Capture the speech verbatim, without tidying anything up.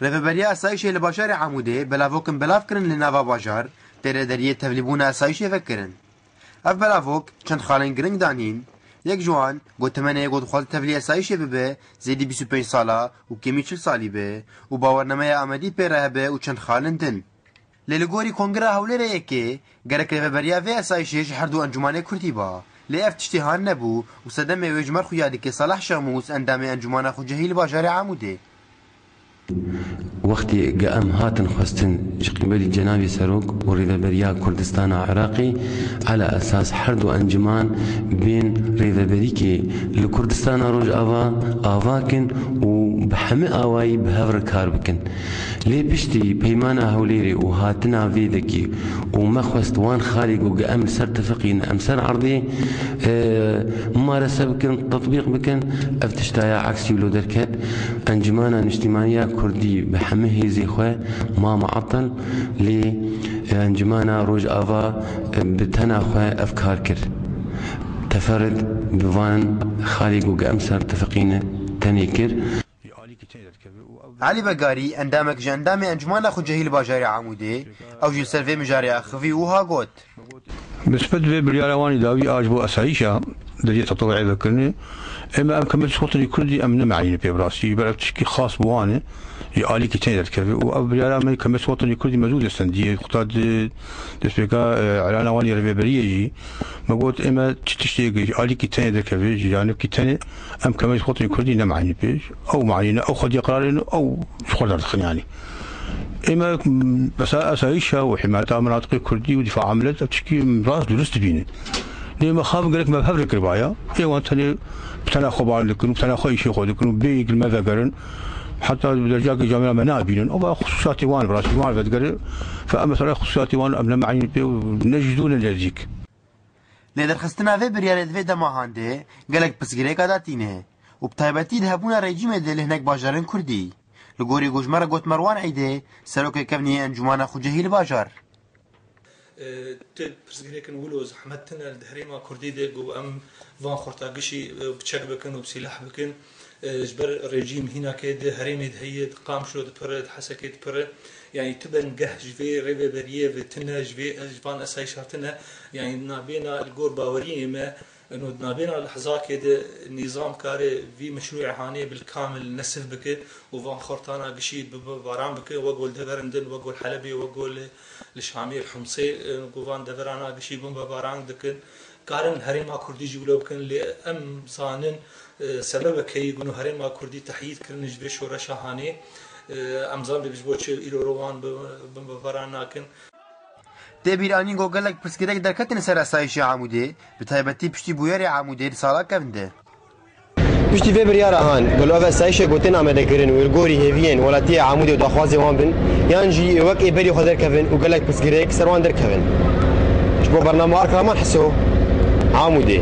Rêveberiya Asayîşê li bajarê Amûdê belavokin belav kirin li nava bajar, tê li deriyê tevlîbûna asayîşê vekirin. Ev belavok çend xalên giring danîn. Yek ji wan got, temenê yê ku dixwaze tevlî asayîşê bibe zêdî bîst û pênc sala û kêmî çil salî be û bawernameya Amedî pê re hebe û çend xalên din. Lê li gorî Kongra Hewlêrê Yekê, gerek rêveberiya vê asayîşê ji her du encûmanê kurdî ba. Lê ev tiştê han nebû û sedemê wê ji merxuya dike Salah Şamûs, endamê Encûmana Xucehî li bajarê Amûdê. Wextê ge em hatin xwestin ji qîbelî Cenabê Serok û Rêveberiya Kurdistana Iraqê, ala esas her du enciman bên rêveberîkê li Kurdistana Rojava ava kin û bi hemî awayî bi hev re kar bikin. Lê piştî peymana Hewlêrê û hatina vê dekê û me xwest wan xalê ku em li ser tifiqîn, em ser erdê, e, mumarese bikin, tetbîq bikin, ev tiştaya eksî wilo derket. Encûmana Niştîmaniya Kurdî bi hemî hêzê xwe ma muatil, lê Encûmana Rojava, e, bi tena xwe ev kar kir. Teferid bi van xalê ku em ser tifiqîne tenê kir. Elî Begarî, endamek ji endamê Encûmana Xucehî li bajarê Amûdê, ew jî li ser vê mijarê axivî û wiha got. Bi nisbet vê biryara wan î dawî a ji bo esayîşa deriyê tetewuê vekirinê, ême em kemê ji xotinî kurdî em nemeînî pê bi rastî, ji ber ev tişkî xas bi wan e, ji alîkî tenê derdikeve û ev biryara me kemê ji xotinî kurdî me zû destendiyê, xweta di destpêka, e, elana wan ê rêveberiyê jî me got, ême çi tiştê ji alîkî tenê derkeve, ji janibkî tenê, em kemê ji xotinî kurdî nemeînî pê. Ew meînî ne, ew xwediyê qirarê ne, ew ji xwe derdixin yanî. Ême, m, mesela esayîşa û himeta minatiqê kurdî û dîfa milet ev tişkî rast durist dibînin. Lê me xav gerek me bi hev re kiribaya. Ê wan tenê bi tena xwe bar dikin û bi tena xwe îşê xwe dikin û bêyî li me vegerin. Heta bi dercakê camêra me nabînin. Ew xusûsiyatê wan bi rastî wan vedigere. Fe em mesela xusûsiyatê wan em ne meînî pê û ne ji dû ne nêzîk. Lê derxistina vê biryarê di vê dema han de gelek pirsgirêka datîne û bi taybetî di hebûna rejîmê de li hinek bajarên kurdî. Li gorî ku ji me re got Merwan Eydê, serokê kevnî yê Encûmana Xucehî li bajar. E, tu pirsgirêkin wilo zehmet tune di herêma kurdî de ku em van xorta gişî, e, bi çek bikin û bi sîleh bikin. E, ji ber rejîm hînakê di herêmê de heye, di Qamişlo dipire, di Hesekê dipire. Yanî tu bingeh ji vê rêveberiyê ve tune, ji vê, ji van esayîşa tune. Yanî nabêna li gor baweriyê me, eno nabêna lehzakê de nîzam kare vî meşrûê hanê bil kamil nesif bike û van xortana gişî bi, bi baran bike, wek li deverên din, wek li Helebê, wek li, li Şamê, li Humsê, e, ku van deverana gişî bombebaran dikin. Karin herêma kurdî jî wilo bikin, lê em zanin, e, sebebek heye ku herêma kurdî tehyîd kirin ji vê şoreşa hanê. E, em zanin ji bo çi îro ro wan bi, bombebaran nakin. Tê bîranîn ku gelek pirsgirêk derketin ser esayîşê Amûdê, bi taybetî piştî bûyerê Amûdê di sala kevn de. Piştî vê biryara han, gelo ev esayîşek ku tên amadekirin û li gorî hêviyên welatiyê Amûdê û daxwazê wan bin, yan jî wek ê berî xwe derkevin û gelek pirsgirêk ser wan derkevin. Ji bo bernama Erk Raman Heso, Amûdê.